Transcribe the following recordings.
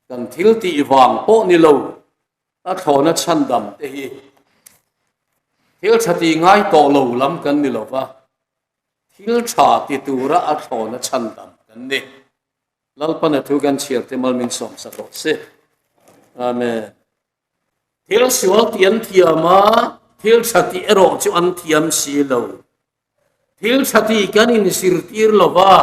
Kan thil tih vang pawh ni lo a thlawhna chhandam te hi thil tha tih ngai tawh lo lam kan ni lo va, thil tha ti tura a thlawhna chhandam kan ni. Lalpana thu kan chhiar te mal min sawm sak rawh se. Amen. Thil sual tih an thiam a, thil tha tih erawh chu an thiam si lo. Thil tha tih kan inzirtir lo va,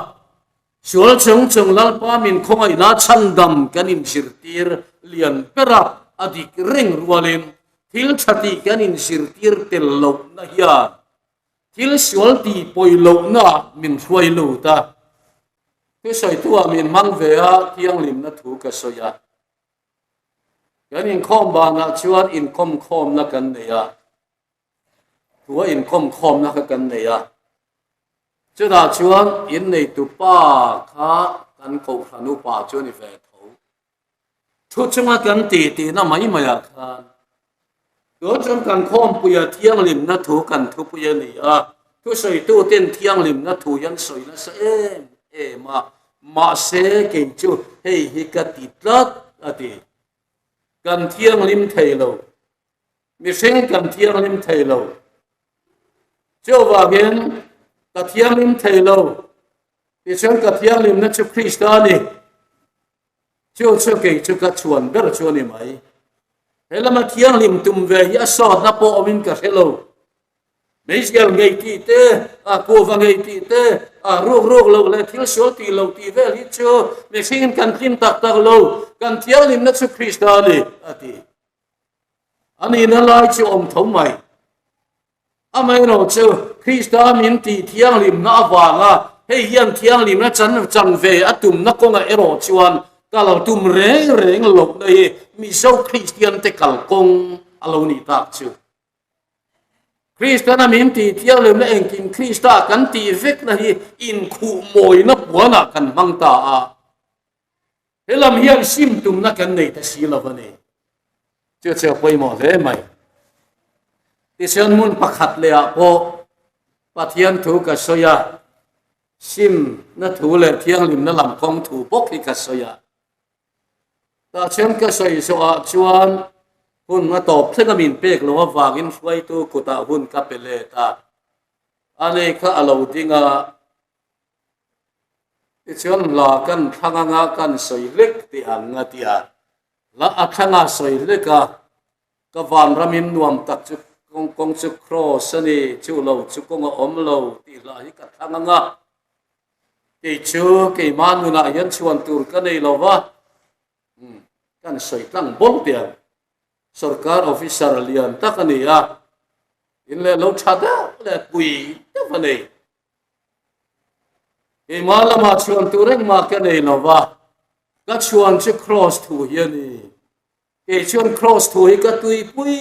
sual chung chung Lalpa min khawngaihna chhandam kan inzirtir lian ber a, a dik reng rualin thil tha tih kan inzirtir tel lohna hian thil sual tih pawi lohna min hruai lut a. Thusawitu-ah min hmang ve a, thianghlimna thu ka sawi a. Kan inkhawm banah chuan inkawmkhawmna kan nei a. Thua inkawmkhawmna kha kan nei a. Chutah chuan inneitu pa kha kan kohhran upa chu a ni ve tho. Thu chunga kan tih tihna mai maiah khan tun chuan kan khawmpuia thianghlimna thu kan thupui a ni a. Thusawitu ten thianghlimna thu hi an sawi nasa em em a, mahse kei chu hei hi ka ti tlat a ti. Kan thianghlim thei lo. Mihring kan thianghlim thei lo. Chuvangin ka thianghlim thei lo. Tichuan ka thianghlimna chu Krista a ni. Chu chu kei chu ka chhuan ber chu a ni mai. He lama thianghlim tum ve hi a sawtna pawh awmin ka hre lo. Meizial ngei tih te, a kuva ngei tih te, a ruk ruk loh leh thil sual tih loh tih vel hi chu mihringin kan hlim tak tak lo. Kan thianghlimna chu Krista a ni, a ti. A nihna lai chu awm tho mai. Amaherawh chu Krista min tih thianghlimna avanga hei hian thianghlimna chan chan ve a tumna kawngah erawh chuan kal tum reng reng lohna hi Mizo Kristian te kalkawng a lo nih tak chu. Kristana min tih thianghlimna engkim Krista kan tih vekna hi inkhuh mawina puanah kan hmang ta a. He lam hian sim tumna kan nei ta si lo a ni. Chu chu a pawimawh hle mai. Tichuan hmun pakhat leh ah pawh Pathian thu ka sawi a, sim na thu leh thianghlimna lam kawng thu bawk hi ka sawi a. Tah chuan ka sawi zawh ah chuan hun a tawp thleng a min pek loh avangin hruaitu kutah hun ka pe let a. A nei kha a lo ding a. Tichuan hla kan thlang anga kan sawi hlek tih ang a ti a, hla a thlanga sawi hlek a, ka vanramin nuam tak chu kawng kawng chu cross a ni, chu lo chu kawng a awm lo tih hla hi ka thlang anga, kei chu keimah nunah hian chhuan tur ka nei lo va, kan sawi tlang bawk tih ang. Sorkar officer lian tak a ni a, in leh lo tha deuh leh pui deuh a nei. Keimah lamah chhuan tur engmah ka nei lo va, ka chhuan chu Kraws thu hi a ni. Kei chuan Kraws thu hi ka tuipui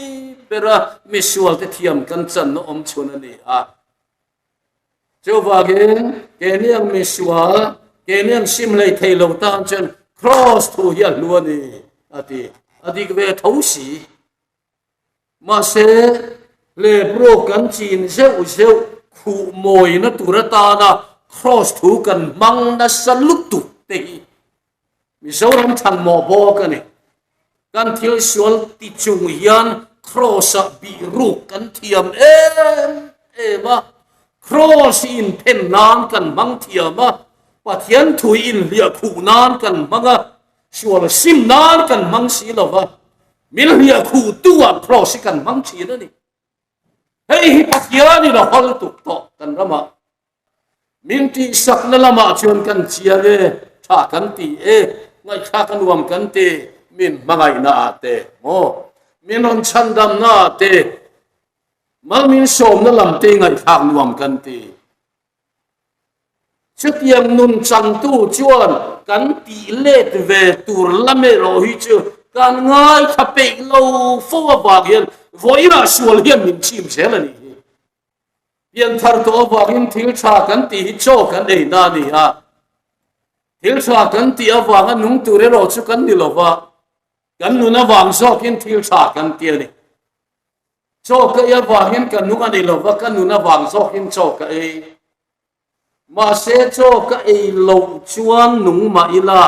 ber a, misualte thiam kan channa awm chhun a ni a. Chuvangin keini ang misual, keini ang sim hlei thei lo tan chuan Kraws thu hi a hlu a ni, a ti. A dik ve tho si. Mahse, hlebro kan chin zeuh zeuh khuh mawina tur atana Kraws thu kan hmang nasa lutuk te hi Mizoram thanmawh bawk a ni. Kan thil sual ti chung hian Kraws-ah bih ruk kan thiam em em a, Kraws hi inphen nan kan hmang thiam a, Pathian thu hi inhliah khuh nan kan hmang a, Sual sim nan kan hmang si lo va, min hliah khuh tu ah Kraws hi kan hmang thin a ni. Hei hi Pathian in a hawl tuk tawh kan ramah. Min tihsakna lamah chuan kan chiang e, tha kan ti e, ngaihthlak a nuam kan ti, min hmangaihna ah te maw, min rawn chhandamna ah te, mal min sawmna lam te ngaihthlak nuam kan ti. Chutiang nun changtu chuan kan tih let ve tur lam erawh hi chu kan ngaithla peih lo fo avang hian vawiinah sual hian min chim zel a nih hi. Pianthar tawh avangin thil tha kan tih hi chaw kan ei na a ni a, thil tha kan tih avanga nung tur erawh chu kan ni lo va, kan nun avang zawkin thil tha kan ti a ni. Chaw ka ei avangin ka nung a ni lo va, ka nun avang zawkin chaw ka ei. Mahse chaw ka ei loh chuan nung mah ila,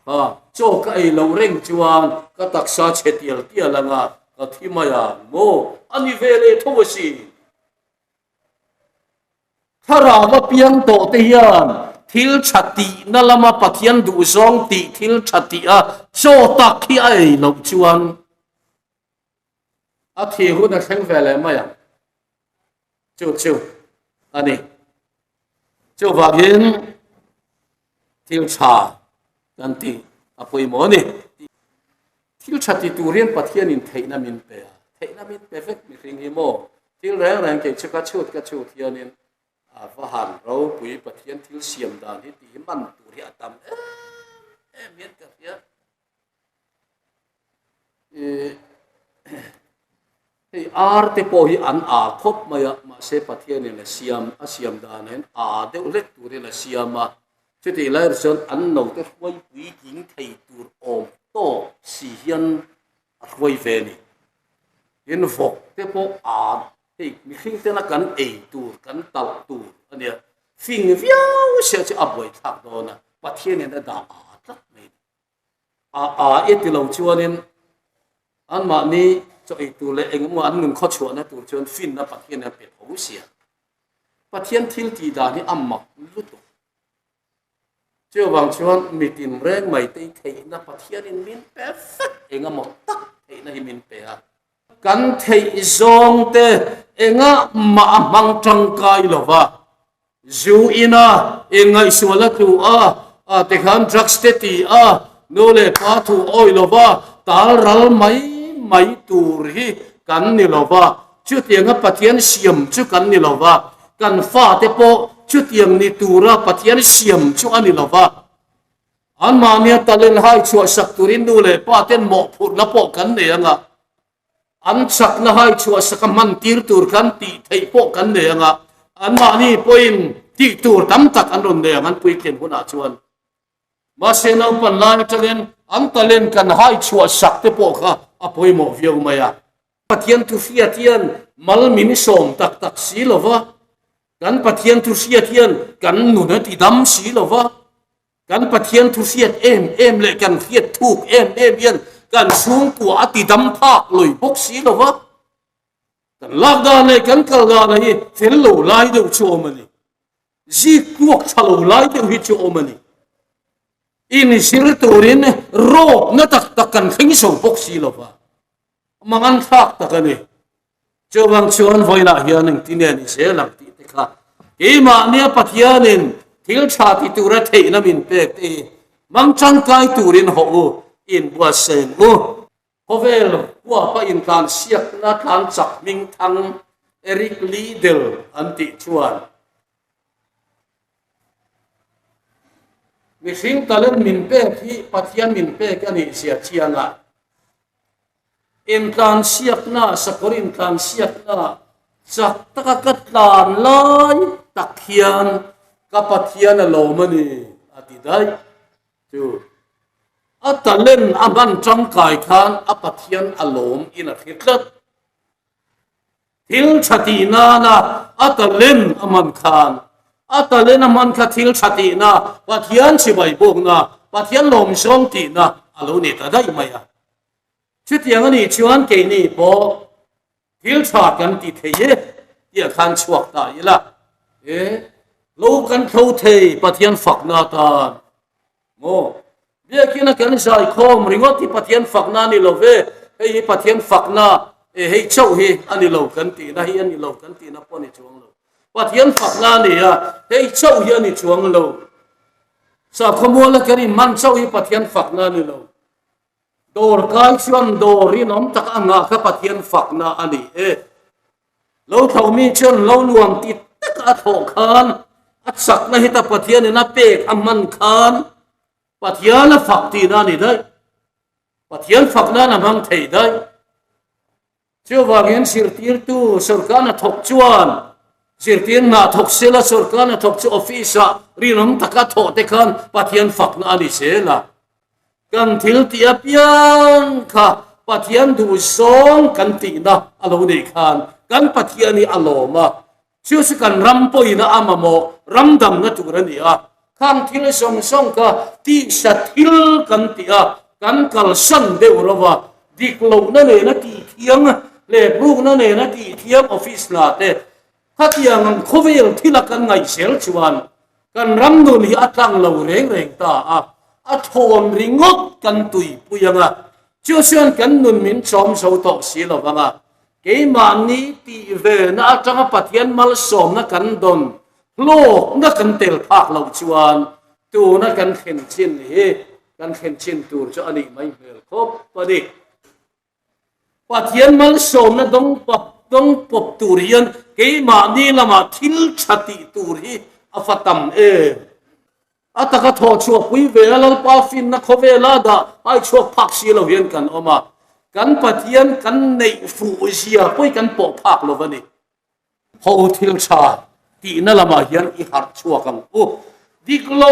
ha, Chaw ka ei loh reng chuan ka taksa chhe tial tial anga ka thi mai ang maw? A ni ve leh tho asin. Thlarau a piang tawh te hian thil tha tihna lama Pathian duhzawng tih thil tha tih a chaw tak hi a ei loh chuan a thi hun a thleng ve leh mai ang. Chu chu a ni. Chuvangin thil tha kan tih a pawimawh a ni. Thil tha ti turin Pathianin theihna min pe a, theihna min pe vek mihring hi maw? Thil reng reng kei chu ka chhut ka chhut hianin a va han ropui Pathian thil siam dan hi tih hi man tur hi a tam em em hian ka hria. Hei ar te pawh hi an a khawp mai a, mahse Pathianin a siam a siam dan hian a deuh hlek turin a siam a, chutih lai erawh chuan an naute hruai puitling thei tur awm tawk si hian a hruai ve a ni. Tin, vawk te pawh a hei mihring tena kan ei tur kan talh tur a nia, fing viau sia chu a buaithlak dawn a, Pathianin a dah a tlat mai a ni. A a i ti lo chuanin anmahni chaw ei tur leh engemaw an nun khawchhuahna tur chuan finna Pathian a pe tho sia. Pathian thil tih dan hi a mak lutuk. Chuvang chuan mitin reng mai te i theihna Pathianin min pe vek engemaw tak theihna hi min pe a. Kan theih zawng te engah mah a hmang tangkai lo va. Zu ina inngaihsual a tlu a, a tikhan drugs te ti a, nu leh pa thu awi lova tal ral mai mai tur hi kan ni lova, chutianga Pathian siam chu kan ni lova, kan fate pawh chutiang ni tura Pathian siam chu a ni lova. Anmahnia talent hai chhuahsak turin nu leh pa ten mawhphurhna pawh kan nei anga, An chakna hai chhuahsak a hman tir tur khan tih theih pawh kan nei ang a, anmahni pawhin tih tur tam tak an rawn nei ang an puitlin hunah chuan. Mahse naupan lai atangin an talent kan hai chhuahsak te pawh kha a pawimawh viau mai a. Pathian thu hriat hian mal min sawm tak tak si lo va, kan Pathian thu hriat hian kan nun a ti dam si lo va, Kan Pathian thu hriat em em leh kan hriat thuk em em hian kan chhungkua a ti dam phak lawih bawk si lo va, kan lak dan leh kan kal dan hi fel lo lai deuh chu awm a ni. Zik tluak tha lo lai deuh hi chu awm a ni. Inzir turin rawkna tak tak kan thleng zo bawk si lo va, mangan thlak tak a ni. Chuvang chuan vawiinah hian engtin nge ni zel ang tih te kha keimahnia Pathianin thil tha ti tura theihna min pek te hi hmang tangkai turin hawh u, inbuatsaih u. Khawvel huapa intlansiakna tlan chak hming thang Eric Liddell an tih chuan mihring talent min pek hi Pathian min pek a nih zia chiangah Intlansiakna, sakawr intlansiakna chak taka ka tlan lai tak hian ka Pathian a lawm a ni, a ti daih chu. A talent a hman tangkai khan a Pathian a lawm in a hre tlat. Thil tha tih nana a talent a hman khan, a talent a hman kha thil tha tihna, Pathian chibai bawkna, Pathian lawmzawng tihna a lo ni ta daih mai a. Chutiang a nih chuan keini pawh thil tha kan ti thei e tih khan chhuak ta ila. E, lo kan tho thei Pathian fakna atan maw? Biakina kan zaikhawm ringawt hi Pathian fakna a ni lo ve, hei hi Pathian fakna e hei chauh hi a ni lo kan tihna hi a ni lo kan tihna pawh a ni chuang lo. Pathian fakna a ni a, hei chauh hi a ni chuang lo. Sakhawmuala kan inhman chauh hi Pathian fakna a ni lo. Dawr kai chuan dawr rinawm tak a nghah kha Pathian fakna a ni e. Lo tho mi chuan lo nuam ti tak a thawh khan a chakna hi ta Pathianin a pek a hman khan Pathian a fak tihna a ni daih. Pathian fakna a hmang thei daih. Chuvangin zirtirtu sorkar hnathawk chuan zirtir hna thawk sela sorkar hnathawk chu office ah rinawm taka thawh te khan Pathian fakna a ni zel a. Kan thil tih apiang kha Pathian duhzawng kan tihna a lo nih khan kan Pathian hi a lawm a. Chu chu kan ram pawhin a mamawh ram damna tur a ni a. Khang thil zawng zawng kha tisa thil kan ti a, kan kalsan deuh lo va, dik lohna nena tih thiang leh rukna nena tih thiang office hna te khatiang ang khawvel thila kan ngaihzel chuan kan ram nun hi a tlang lo reng reng ta a, a thawn ringawt kan tuipui ang a, chu chuan kan nun min chawm zo tawh si lo vang a, Keimahni tih vena atanga Pathian malsawmna kan dawn hlawkna kan tel phak loh chuan tuna kan thlen chin hi kan thlen chin tur chu a nih mai hmel khawp a ni. Pathian malsawmna dawng pap dawng pawp tur hian keimahni lamah thil tha tih tur hi a fa tam em? A taka thawh chhuah pui ve a Lalpa finna khawvela dah ai chhuak phak si lo hian kan awm a, kan Pathian kan neih fuh zia pawh kan pawh phak lo a ni. Ho thil tha tihna lamah hian i harh chhuak ang u. Dik lo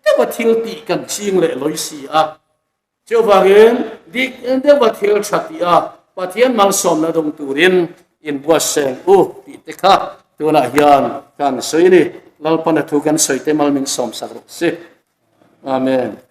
deuha thil tih kan ching leh lawi si a. Chuvangin dik deuha thil tha tih a Pathian malsawmna dawng turin inbuatsaih ang u tih te kha tunah hian kan sawi a ni. Lalpana thu kan sawi te mal min sawmsak rawh si. Amen.